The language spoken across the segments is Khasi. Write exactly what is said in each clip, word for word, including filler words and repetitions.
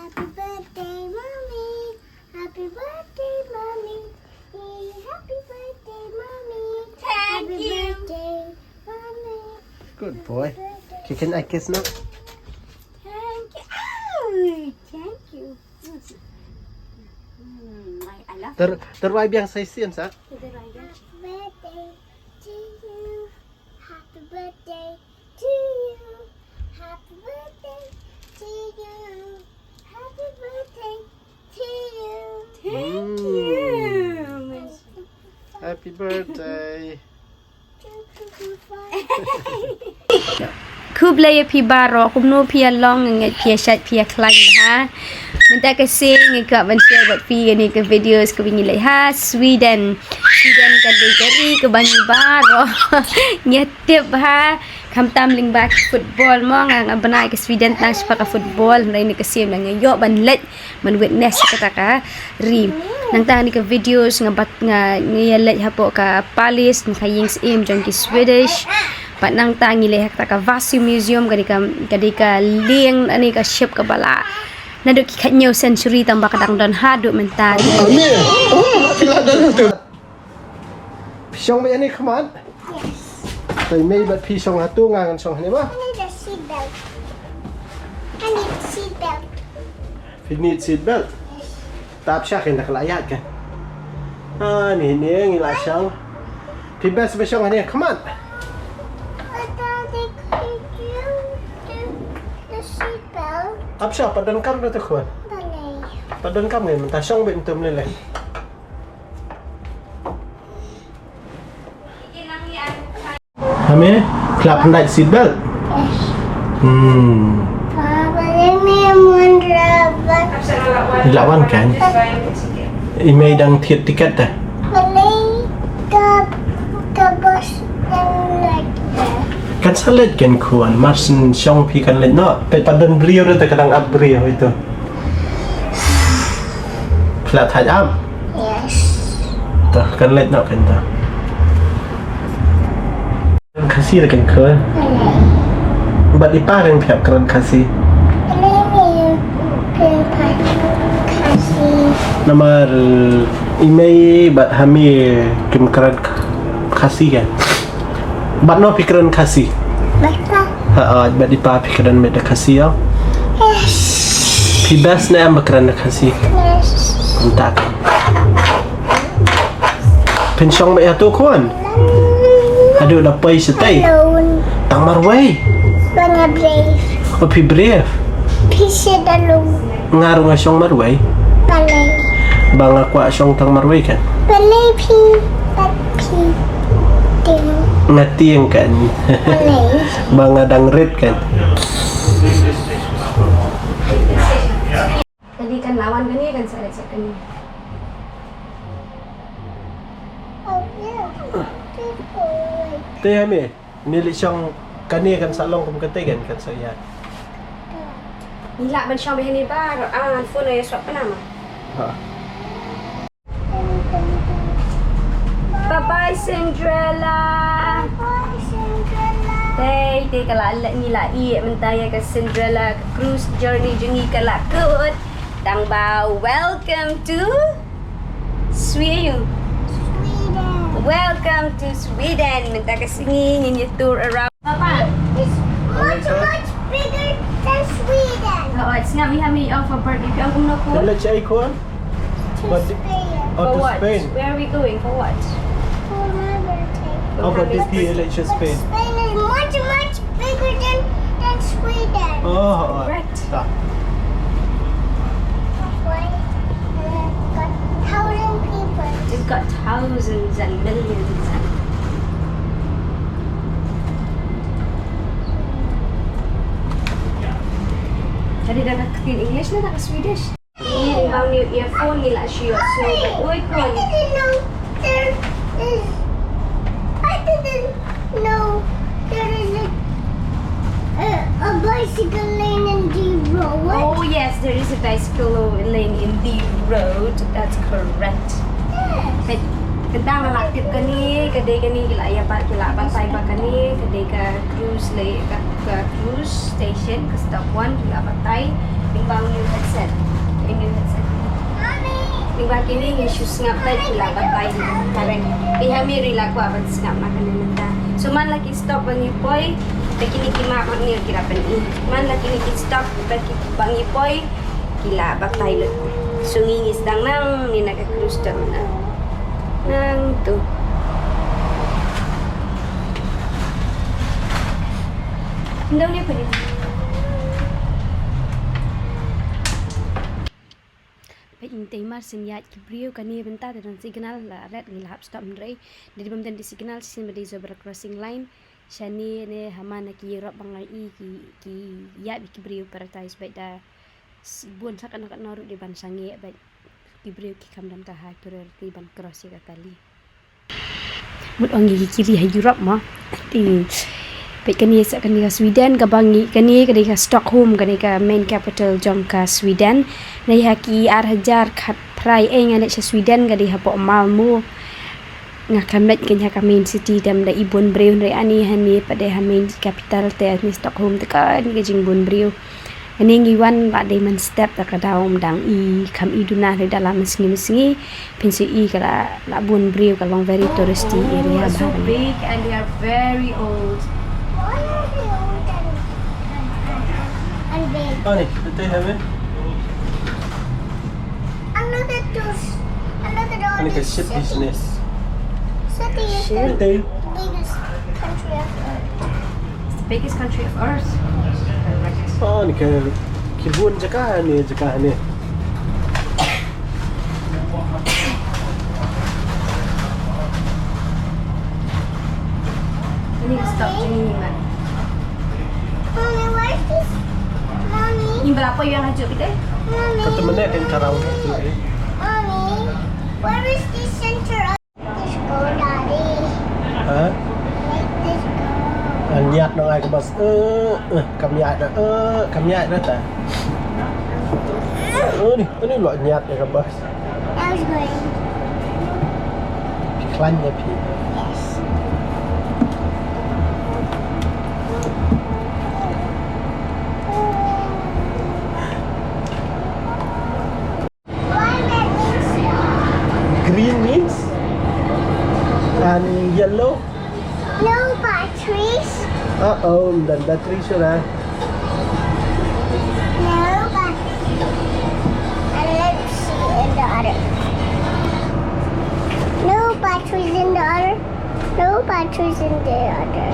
Happy birthday, mommy. Happy birthday, mommy. Happy birthday, mommy. Thank you. Happy birthday, mommy. Good boy. Happy birthday. Can I kiss now? Thank you. Oh, thank you. Mm, I, I love Ter, you. Terwai biang sa shisien sa. Terwai biang. Happy birthday to you. Happy birthday to you. Happy birthday to you. Happy birthday to you. Thank Mm. you. Happy birthday. Khublei ïa phi baroh, kumno phi ïa long, nga ngeit phi ïa shait phi ïa khlaiñ bha. Mynta ka sngi nga kwah ban share bad phi kane ka videos kaba ngi leit ha Sweden. Sweden ka dei ka ri kaba ngi baroh ngi tip bha. Khamtam lyngba ka football mo, nga nga bnai ka Sweden tang shaphang ka football, hynrei kane ka sien nga ïoh ban leit ban witness kata ka ri. Nangta kane ka videos nga bat nga ngi ïa leit hapoh ka palace, ka ïing syiem jong ki Swedish. Bad nangta ngi leit ha kata ka Vasa Museum, ka dei ka, ka dei ka lieng, kane ka ship kaba la naduh ki khathynñiew century tang ba ka dang don haduh mynta. Amen. Oh, ki la don tu. Phi shong beit hangne khmat? Yes. Te mei bad phi shong hato, nga ngan shong hangne mo? I need a seat belt. I need seat belt. Phi need seat belt? Yes. Tap sha kane ka la ïaid ka. Ah, ni ni ngi la shong. Phi best ba shong hangne khmat. But, uh, they could do the seat belt. Ap sha, pat donkam da tu khwan. Balei? Pat donkam ngi mynta, shong beit mynta lei lei. Hami, phi la pyndait seat belt? Yes. Hmm. Papa, let me one rubber. Phi la wan kan? I mei dang thied tiket te. Balei ka, ka bus dang late te? Kan sa late kan khwan, mar shen shong phi kan late noh. Peit pat don briew ruh te, ka dang ap briew ito. Phi la thait ap? Yes. To, kan leit noh kan to. Khasi la kan khun. Bad i pa kan pynïap kren Khasi. Namar i mei bad Hami kim kren Khasi kan. Bad no phi kren Khasi? Bad pa. Ha, ah, bad i pa phi kren met da Khasi ïa? Yes. Phi best ne em ba kren da Khasi? Yes. Kumta kan. Phin shong beit hato khun? Haduh da poi shatei. Alone. Tang marwei. Ba nga brave. Oh, phi brave. Phi shet da lum. Nga ruh nga shong marwei. Balei? Ba nga kwah shong tang marwei kan. Balei phi, ba phi tieng. Nga tieng kan. Balei? Ba nga dang rit kan. Kane kan lawan kane kan sa leit sha kane. Te Hami. Ngi leit shong kane kan sa long kum kata kan, kan sa ïa. Ngi lah ban shong beit hangne baroh, ah, phone ïa sop pynam. Ha. Bye bye Cinderella. Bye Cinderella. Te, te ka la leh, ngi la ïeh mynta ïa ka Cinderella, ka cruise journey jong ngi ka la kut. Tang ba welcome to Sweden. Sweden. Welcome to Sweden. Mynta ka sngi ngin ïa tour around. Papa. It's much, much bigger than Sweden. Oh, it's not. We have me off for birthday. If you want to know. Let's say, go on. To Spain. Oh, to Spain. Where are we going? For what? For my birthday. Oh, but this year, let's just Spain. Spain is much, much bigger than, than Sweden. Oh, oh. Right. We've got thousand people. We've got thousands and millions and. Jadi dah ka English na dah ka Swedish? Ngi bang ngi earphone ngi la shu ïoh sngewbha. Oi, khun. I didn't know there is, I didn't know there is a, a, a bicycle lane in the road. Oh yes, there is a bicycle lane in the road. That's correct. Yes. Ka, ka dang la tip kane, ka dei kane ki la ïa ba, ki la batai ba kane, ka dei ka cruise lane, ka, ka cruise station, ka stop one, ki la batai. Ngi bang ngi Lyngba kine ngi shu sngap bad ki la batai. Correct. Te ha Miri la kwah ban sngap ma kane mynta. So man la ki stop ba ngi poi, te kine ki map ma ngi ki la pyni. Man la kine ki stop ba ki ba ngi poi, ki la batai lut. So ngi ngi sdang nangne na ka cruise terminal. Nangtu. Ndau ne pynni. Peit ngi tei mar sien ïaid ki briew kane bynta te don signal la red ngi la hap stop hynrei. Dei bym don dei signal shisien ba dei zebra crossing line. Shane ne ha man na ki Europe ba ngi i ki ki ïaid bad ki briew paradise bad da s- bun sa katno katno ruh dei ban sangeh bad ki briew ki kham don ka high priority ban cross ïa ka kali. Mut ong ïa ki ri ha Europe mo. Te peit kane sa kane ka Sweden kaba ngi kane ka dei ka Stockholm kane ka main capital jong ka Sweden. Dei ha ki ar hajar khatphra eh nga leit sha Sweden ka dei hapoh Malmö. Nga kham leit kane ha ka main city te ym dei bun briew hynrei ani hane pat dei ha main capital te ani Stockholm te kane ka jingbun briew. Kane ngi wan la dei mynstep da ka daw ym dang i kham i duna hynrei da la mynsngi mynsngi. Pynshai ka la la bun briew ka long very touristy area. Oh, so big and they are very old. Why are they old and, and, and big? Ani, ito yung habi? Another tourist, another Ani ka ship business. City is the biggest country of Earth. It's the biggest country of Earth. Correct. Oh, ni ka ki bun jaka ni, jaka ni. Ini stop sini ni, Mat. Mommy, where's this? Mommy. Ini berapa yang hajut kita? Mommy. Satu menit yang cara untuk tu. Mommy, where is this center of Let's go, Daddy. Ha? Let's go. Niat noh ai ka bas. Eh, eh, kam niat noh. Eh, kam niat noh ta. Eh, ni, ni lo niat ai ka bas. Let's go. Klan ya pi. Yes. Green means? And yellow? No batteries. Uh-oh, dan battery sila. No batteries. And let's see in the other. No batteries in the other. No batteries in the other.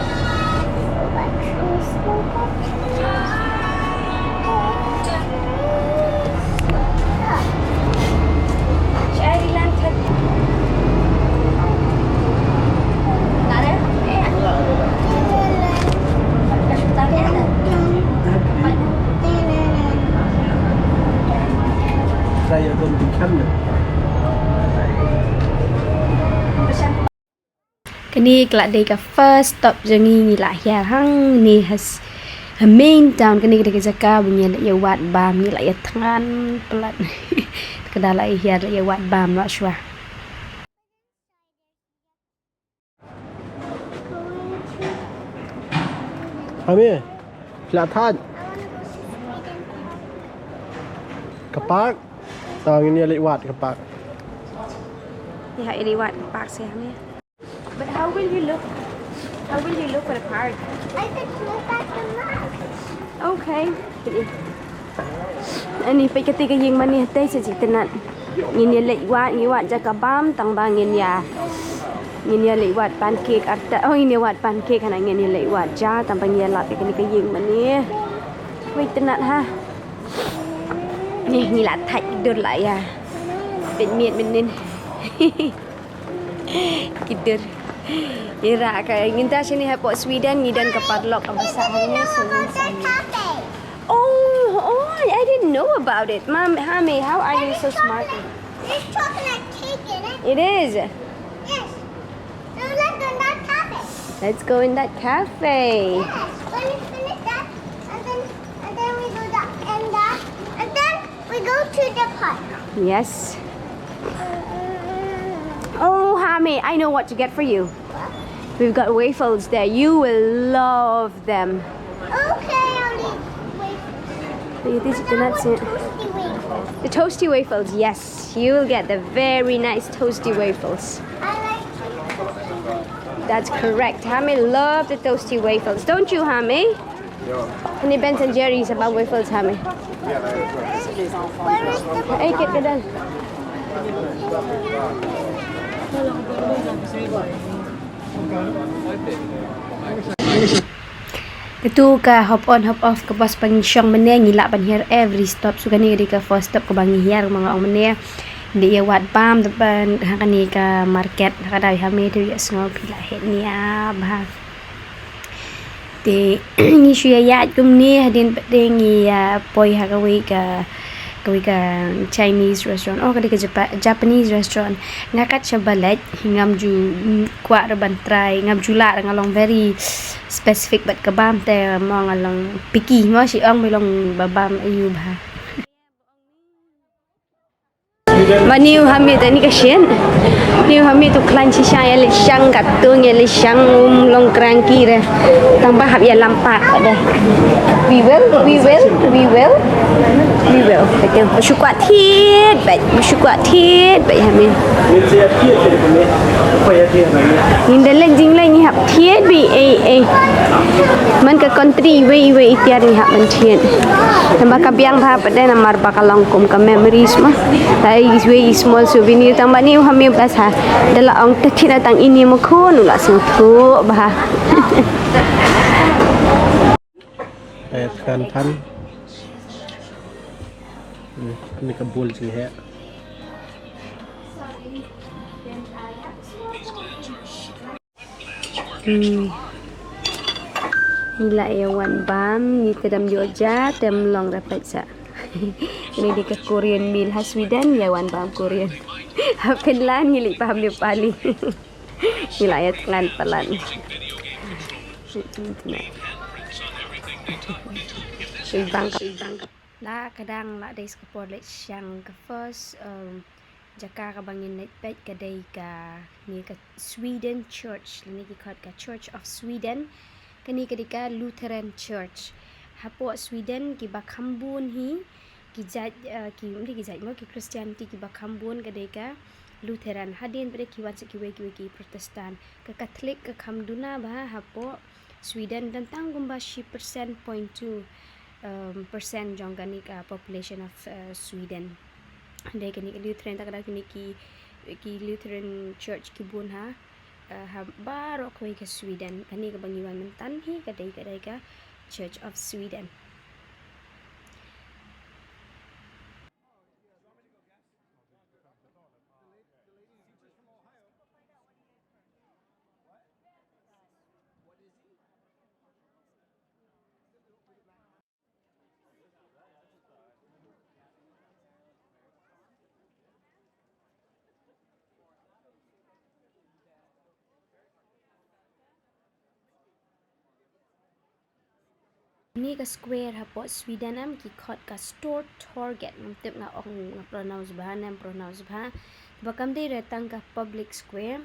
No batteries, no batteries. Try your gun to camera. Kane ka la dei ka first stop jong ngi, ngi la hiar hangne ha s- ha main town. Kane ka dei ka jaka ba ngi la ïa wad bam, ngi la ïa thngan palat. Ka da la ïa hiar la ïa wad bam la shuwa. Hami, phi la thait ka park. Tang ngin ïa leit wad ka park. Ïa leit wad ka park seh Hami. But how will you look? How will you look for a park? I could look at the map. Okay. Ani peit kata ka ïing mane hate sa jitynnat. Ngin ïa leit wad, ngi wad ja ka bam tang ba ngin ïa, ngin ïa leit wad pancake arta. Oh, ngin ïa wad pancake hana ngin ïa leit wad ja tang ba ngin ïa lap ïa kane ka ïing mane. Wei tynnat ha. Ni ngi la thait dur la ïa. Peit miet mynnin. Ki dur. Ira ka ngin ta shini hapoh Sweden ngi don ka parlok ka basa hangne. Oh, oh, I didn't know about it. Mom, Hami, how are you so smart? There's chocolate cake in it. It is. Yes. So let's go in that cafe. Let's go in that cafe. Yes. When we finish that, and then and then we go that and that and then we go to the park. Yes. Oh, Hami, I know what to get for you. We've got waffles there. You will love them. Okay, I'll eat waffles. But it is, but I want toasty waffles. The toasty waffles, yes. You'll get the very nice toasty waffles. That's correct. Hami love the toasty waffles. Don't you, Hami? Any Ben and Jerry's about waffles, Hami? Hey, kit ka dang. Katu ka hop on hop off ka bus ba ngi shong mynne, ngi lah ban hiar every stop. So kane ka dei ka first stop kaba ngi hiar, ma nga ong mynne. Dei ïa wad bam da ban ha kane ka market, ha ka dei ha me dei ïa sngew phi la het nia bha. Te ngi shu ïa ïaid kumne hadien pat de ngi ïa poi ha kawei ka, kawei ka Chinese restaurant. Oh, ka dei ka Japa-, Japanese restaurant. Nga kat sha balej, ngam ju, mm, kwah ruh ban try, ngam ju lah ruh, nga long very specific bad ka bam te mo, nga long picky mo, shi ong ba long ba bam aiu bha. Ba niu ha mi te ni ka shin. Niu ha mi tu klan shisha ïa leit shang, ka tung ïa leit shang, um long cranky re. Tang ba hap ïa lampak pat de. We will, we will, we will. We will. Betul. Ba shu kwah thied bad, ba shu kwah thied bad ha mi. Ngin da leit jingleit ngi hap thied bad ei ei. Man ka country iwei iwei i tiar ngi hap ban thied. Tang ba ka biang bha pat de namar ba ka long kum ka memories mo. Dei iwei i small souvenir, tang ba niu ha mi bas ha. Da la ong te thied na tang ini mo khun u la sngewthuh bha. Eh, kan kan. Hmm, ni ka bol jing he. Hmm. Ngi la ïa wan bam, ngi te dam ïoh ja, te ym long repet sa. Kane dei ka Korean meal ha Sweden, ïa wan bam Korean. Ha Finland ngi leit bam Nepali. Ngi la ïa thngan palat. Sui bang ka, sui bang ka. La ka dang la dei sa ka por leit shang, ka first, um, jaka kaba ngin leit peit ka dei kane ka Sweden Church, lane ki khot ka Church of Sweden. Kane ka dei ka Lutheran Church. Hapoh Sweden kiba kham bun hi, ki jait, eh, ki, ym dei ki jait mo, ki Christianity kiba kham bun ka dei ka Lutheran. Hadien pat de ki wan sa kiwei kiwei ki Protestant. Ka Catholic ka kham duna bha hapoh Sweden, don tang kumba shi percent point two, um, percent jong kane ka population of, uh, Sweden. Dei kane ka Lutheran, ta ka dei kine ki, ki Lutheran Church ki bun ha, uh, ha baroh kawei ka Sweden. Kane kaba ngi wan mynta hi ka dei, ka dei ka Church of Sweden. Ni ka square hapoh Sweden em ki khot ka Stora Torget, ngam tip nga ong nga pronounce bha ne em pronounce bha. Ba kam dei re tang ka public square,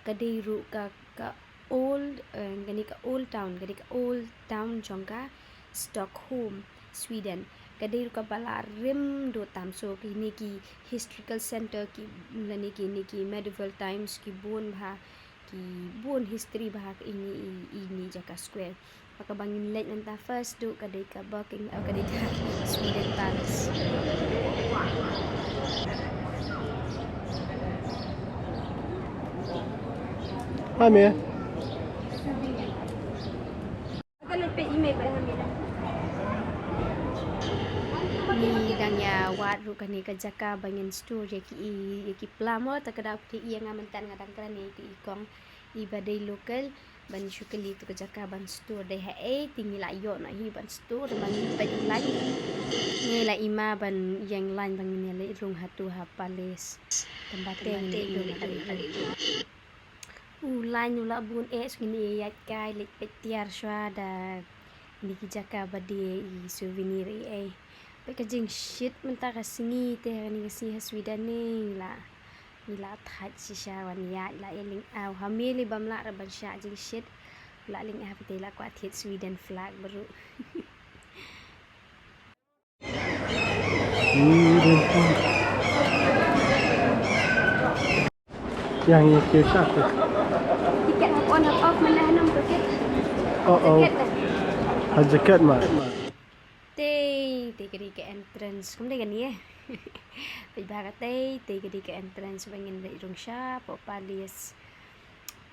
ka dei ruh ka, ka old, eh, kane ka old town, ka dei ka old town jong ka Stockholm, Sweden. Ka dei ruh kaba la rim duh tam, so kine ki historical center ki, lane kine ki medieval times ki bun bha, ki bun history bha ha ine i, ine i jaka square. Ba kaba ngin leit mynta first duh ka dei ka Buckingham, eh, ka dei ka Sweden Palace. Hi, Mia. Ngi dang ïa wad ruh kane ka jaka ba ngin store ïa ki, ïa ki pla mo, ta ka dei phi ïa nga mynta nga dang kren ïa ki i kong iba dei local ban shu kylli tu ka jaka ban store dei ha ei, te ngi la ïoh noh hi ban store, ban peit line. Ngi la i ma ban ïeng line ban ngin ïa leit rung ha tu ha palace. Tang ba te ngin ïa leit rung ha tu. U line u la bun eh, so ngin ïa ïaid kai leit peit tiar shuwa da kine ki jaka ba die i souvenir ei ei. Peit ka jingshit mynta ka sngi te, kane ka sngi ha Sweden ne ngi la, ngi la thait shisha wan ïaid, la ïa lyngaw. Ha me lei bym lah re ban shah jingshit. La lyngaw peit te la kwah thied Sweden flag baroh. Yang ini kisah tu. Tiket hap on hap off mana hanam tiket. Oh, oh. Tiket dah. Ha, jaket ma. Te, te ka dei ka entrance. Kumne ka ni eh. Peit ba ka te, te ka dei ka entrance ba ngin leit rung sha hapoh palace.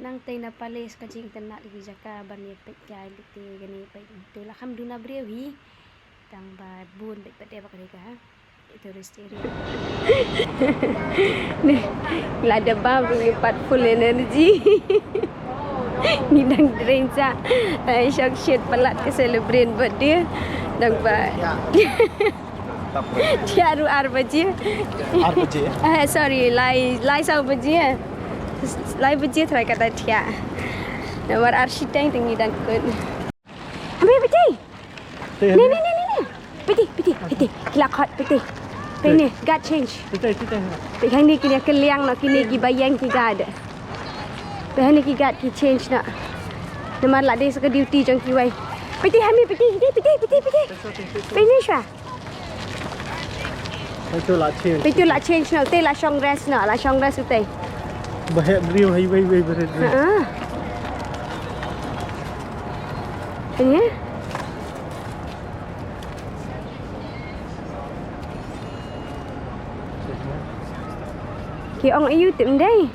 Nangta na palace ka jingtynnat ki jaka ban ïa peit kai leit te kane peit. Te la kham duna briew hi. Tang ba bun peit pat ïa ba ka dei ka ha. Tourist area. Neh, la da ba bring pat full energy. Ngi dang drain sa. Ai shok shit palat ka celebrate birthday. Dang ba. Thiah ruh ar baje. Ar baje. Eh, sorry, lai, lai saw baje. Lai baje try kata thiah. Namar ar shiteng te ngi dang kut. Ambil peti. Peti, ne, ne, ne, ne, ne. Peti, peti, peti. Ki la khot peti. Peti ne, guard change. Peti, peti. Peti hangne kine ki liang noh, kine ki ba ïeng ki guard. Peti hangne ki guard ki change noh. Namar la dei sa ka duty jong kiwei. Peti hangne, peti, peti, peti, peti, peti. Peti ne sha. Peti la change. Peti la change noh, te la shong rest noh, la shong rest ute. Ba heh briew highway, highway, highway. Ha. Ini. Ki ong ayu tip ndai.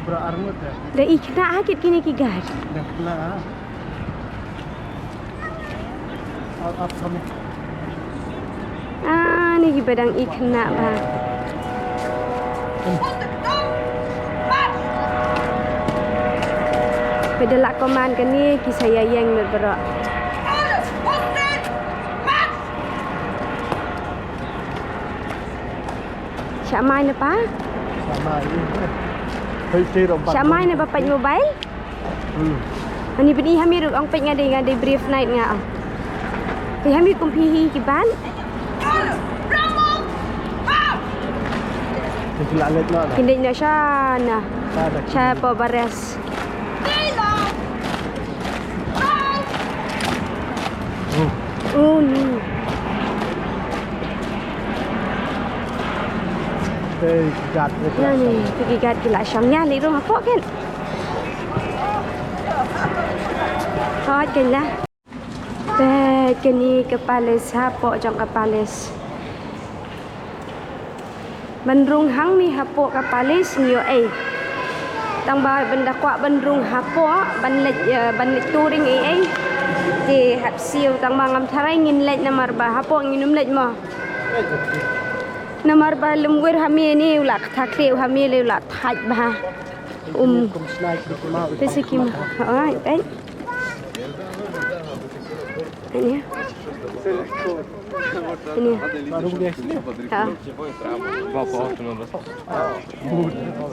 Bra arngut dah. Da i kena hakit kini ki guard. Dah kena. Out, out, kami. Ah, ni ki ba dang i kena ba. Peit da la command kane ki sa ïa ïeng lut baroh. Sha mai na pa? Sha mai. Hoi te ro ba. Sha mai na ba peit mobile? Hmm. Ani bini hami ruk ong peit nga dei, nga dei brief night nga ong. Peit hami kum phi hi ki ban. Ki la let na. Kin dei na sha na. Sha po bares. Oh no. Hey, ki guard, ki guard. Ki guard ki la shong ïa lei rung hapoh kan. Hot kan la. Peit kane ka palace, hapoh jong ka palace. Ban rung hangne hapoh ka palace ngi ïoh ei. Tang ba ban da kwah ban rung hapoh, ban leit, eh, ban leit touring ei ei. Te hap siew tang ba ngam tharai ngin leit namar ba hapoh ngin ym leit mo. Namar ba lem wir ha me ne u la kthah kre u ha me le u la thait bha. Um. Peit sa ki ma. Oi, peit. Ini. Ini. Ha.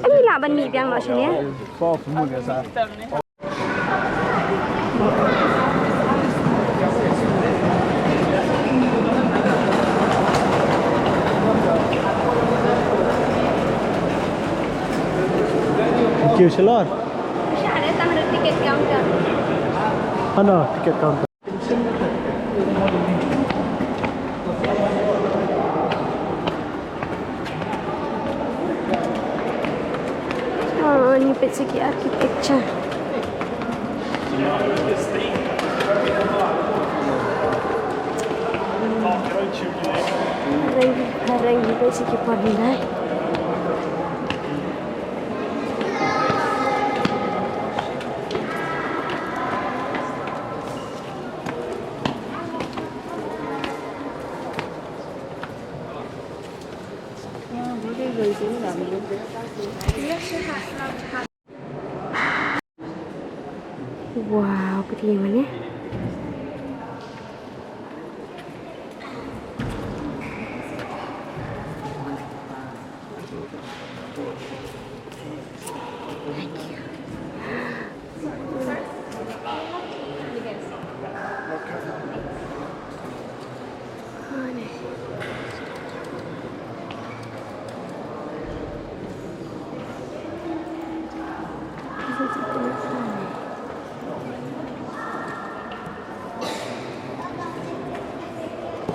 Ini lah ban mih biang noh sini. Thank you, Shalor. Ticket counter. Ano, ticket counter. Oh, ni peit sa ki architecture. Rangi, rangi peit sa ki pon dai. Wow, putih mana?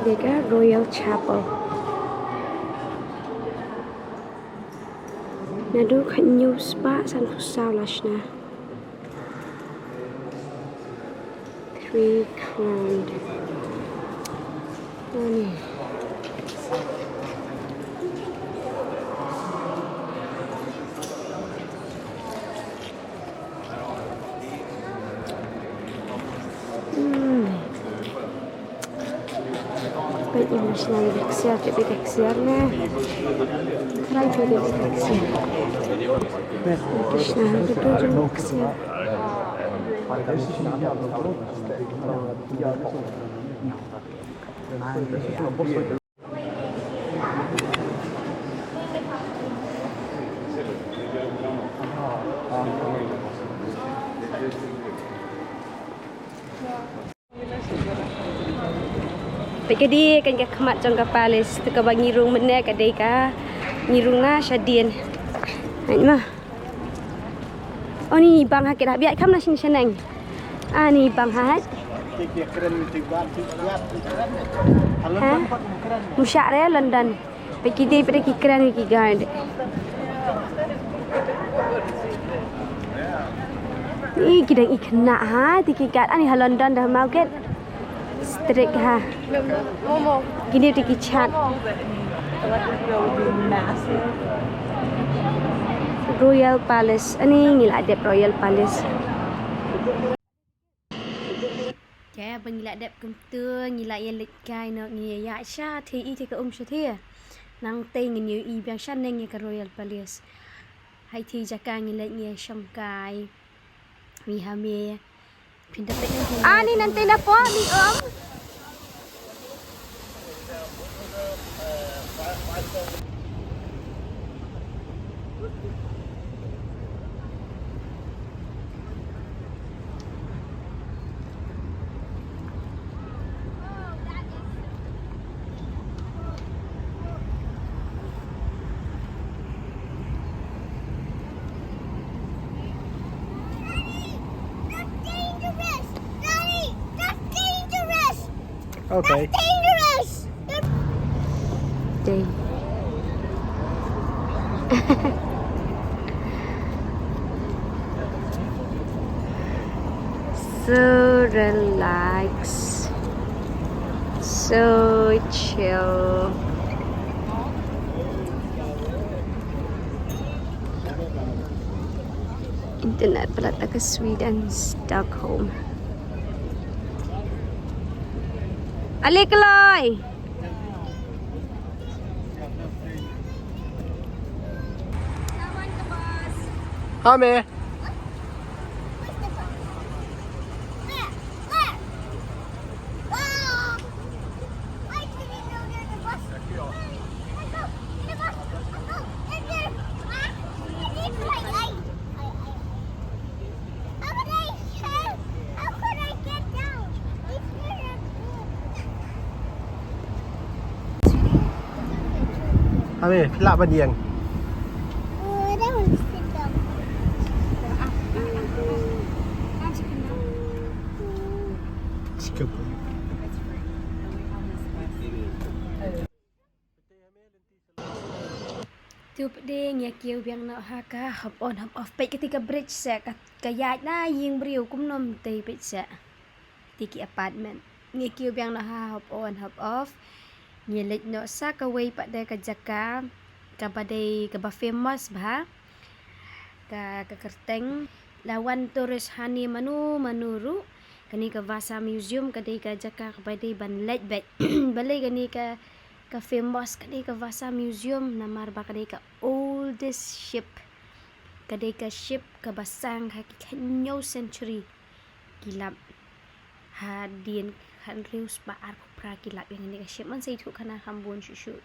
Dei ka Royal Chapel. Naduh khathynñiew spah sanphew saw la shna. Three crown. Ani. Hmm. Peit ïa ka shnong ka ksiar, ka ksiar ne. Trai ka ksiar. Ka shnong ka ksiar. Peit ka dei ka khmat jong ka palace, te kaba ngi rung mynne ka dei ka ngi rung na shadien. Hait ma. Oni bang ha kit ha biat kham na shin shaneng. Ani bang ha hait. Ha? Mushak re London. Peit ki dei peit ki kren ki guard. Ih, ki dang ih khynnah ha, te ki guard ani ha London da mawkit. Strict ha. Momo. Kine te ki chat. Royal Palace. Ani ngi la dep Royal Palace. Te ba ngi la dep kumta ngi la ïa leit kai noh ngi ïa sha te i te ka um sha te. Nangta ngin ïa i biang shaneng ïa ka Royal Palace. Hai te jaka ngi leit ngi ïa shong kai. Ngi ha me. Ani nanti na po mi um. Okay. Dang. So relax. So chill. Internet pala ta ka Sweden, Stockholm. Ale kloi. Ha me. Ame, phi lah ban ïeng. Chikap. Tu pdeng ïa kiew biang noh ha ka hop on hop off. Peit kata ka bridge se ka, ka ïaid na ïing briew kumno te peit se. Te ki apartment. Ngi kiew biang noh ha hop on hop off. Ngi leit noh sa kawei pat de ka jaka kaba dei kaba famous bha. Ka, ka kyrteng la wan tourist hangne mano mano ruh. Kane ka Vasa Museum ka dei ka jaka kaba dei ban leit beit. Balei kane ka, ka famous kane ka Vasa Museum namar ba ka dei ka oldest ship. Ka dei ka ship kaba sang ha ki khathynñiew century. Ki lap hadien khathynriew spah arphew phra ki lap ïa kane ka ship. Mynsiem ïathuh khana kham bun shuh shuh.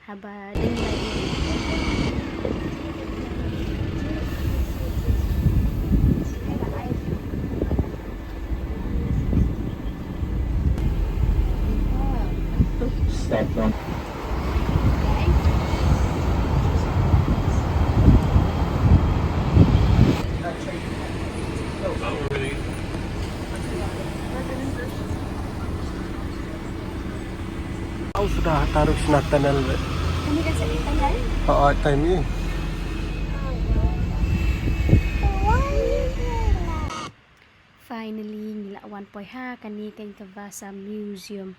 Haba dang ïa Stop them. Au sudah taruh sna tunnel be. Ini kan sini tunnel? Ha, ha, time ni. Finally, ngi la wan poi ha kane ka Vasa Museum.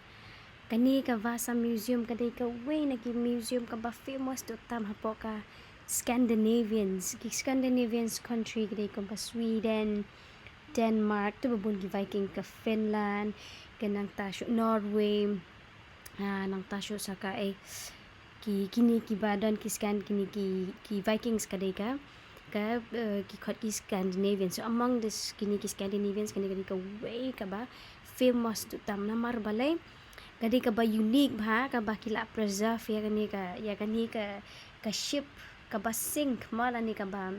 Kane ka Vasa Museum ka dei kawei na ki museum kaba famous duh tam hapoh ka Scandinavians. Ki Scandinavians country ka dei kumba Sweden, Denmark, to ba bun ki Viking, ka Finland, ka nangta shuh Norway, ah, nangta shuh sa ka, eh, ki, kine kiba don ki Scan, kine ki, ki Vikings ka dei ka, ka, eh, ki khot ki Scandinavians. So among this, kine ki Scandinavians, kane ka dei kawei kaba famous duh tam namar balei ka dei kaba unique bha, kaba ki la preserve ïa kane ka, ïa kane ka, ka ship kaba sink ma lane kaba,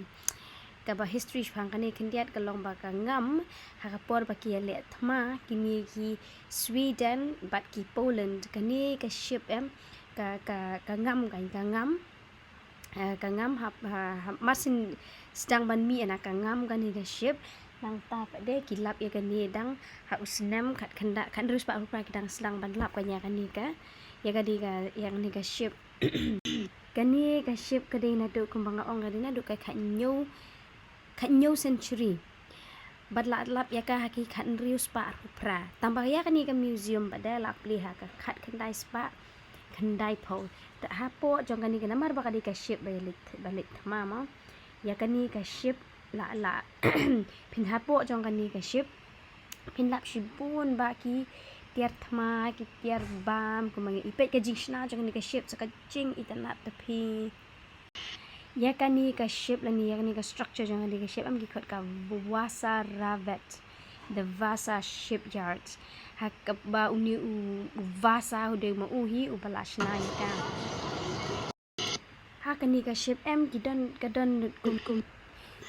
kaba history shaphang kane khyndiat ka long ba ka ngam ha ka por ba ki ïaleh thma kine ki Sweden bad ki Poland, kane ka ship em, ka, ka, ka ngam, ka, ka ngam, eh, ka ngam hap, ha, ha, mar syn sdang ban mih na ka ngam kane ka ship. Nangta pat de ki lap ïa kane dang ha u snem khat khyndai, khathynriew spah arphew phra ki dang sdang ban lap ka ïa kane ka, ïa kane ka, ïa kane ka ship. Kane ka ship ka dei naduh kumba nga ong ka dei naduh ka khathynñiew, khathynñiew century. Bad la lap ïa ka ha ki khathynriew spah arphew phra. Tang ba ïa kane ka museum bad de la plie ha ka khatkhyndai spah khyndaiphew. Te hapoh jong kane ka namar ba ka dei ka ship ba leit, ba leit thma mo. Ïa kane ka ship la, la phin hapoh jong kane ka ship phin lap shibun ba ki tiar thma, ki tiar bam, kumba ngi peit ka jingshna jong kane ka ship sa ka jingitynnad te phi. Ïa kane ka ship lane ïa kane ka structure jong kane ka ship em ki khot ka Vasa Ravet, the Vasa Shipyard. Ha kaba une u, u Vasa u dei ma u hi uba la shna ïa ka. Ha kane ka ship em ki don, ka don kum, kum,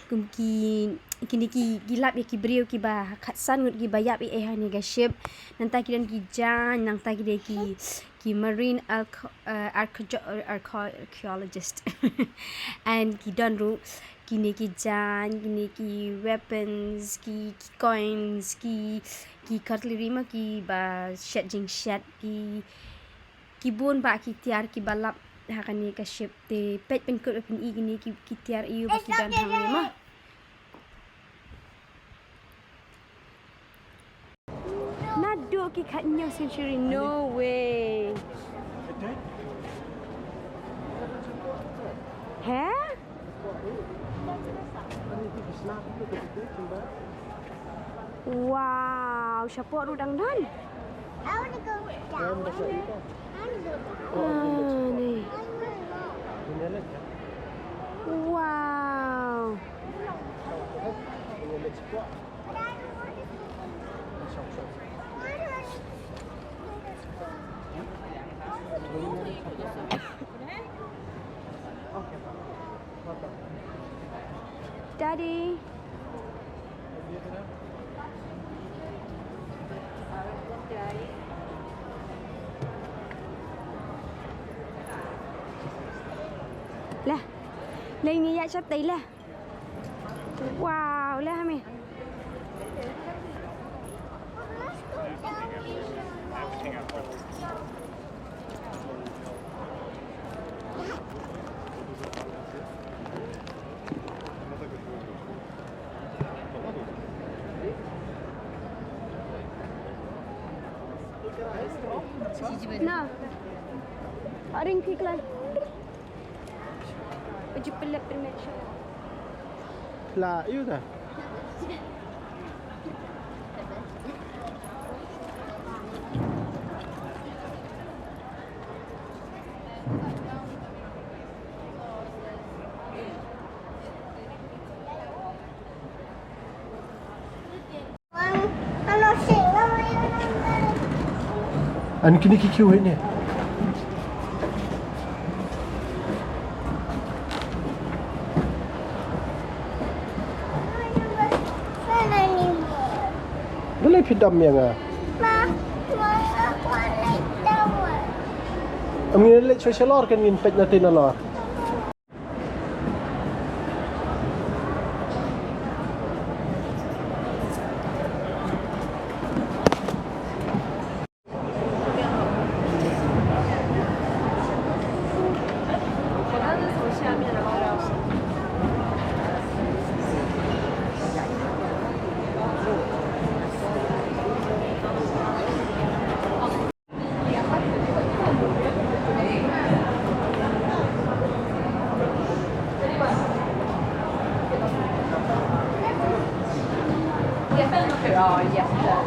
kum ki, kine ki, ki lap ïa ki briew kiba khatsan ngut kiba ïap ei ei ha kane ka ship. Nangta ki don ki jaiñ, nangta ki dei ki, ki marine archaeo-, eh, archaeo-, archaeologist. And ki don ruh kine ki jaiñ, kine ki weapons, ki, ki coins, ki, ki cutlery ma kiba shet jingshet, ki, ki bun bah ki tiar kiba lap ha kane ka ship. Te peit pynkut ba phin i kine ki, ki tiar ïa u ba ki don hangne ma. Naduh ki khathynñiew century, no way. He? Wow, shapoh ruh dang don. Ah, ni. Wow. Daddy. Lah. Lah, ngi ïaid shatei lah. Wow, lah, Hami. Na. Aring phi klai. Uji pelep permen shala. La, ïu ta. An kine ki kiew hi ne. Balei phi dom ïa nga? Am ngin leit sha shalor kan ngin peit na te nalor. Oh, yes, sir.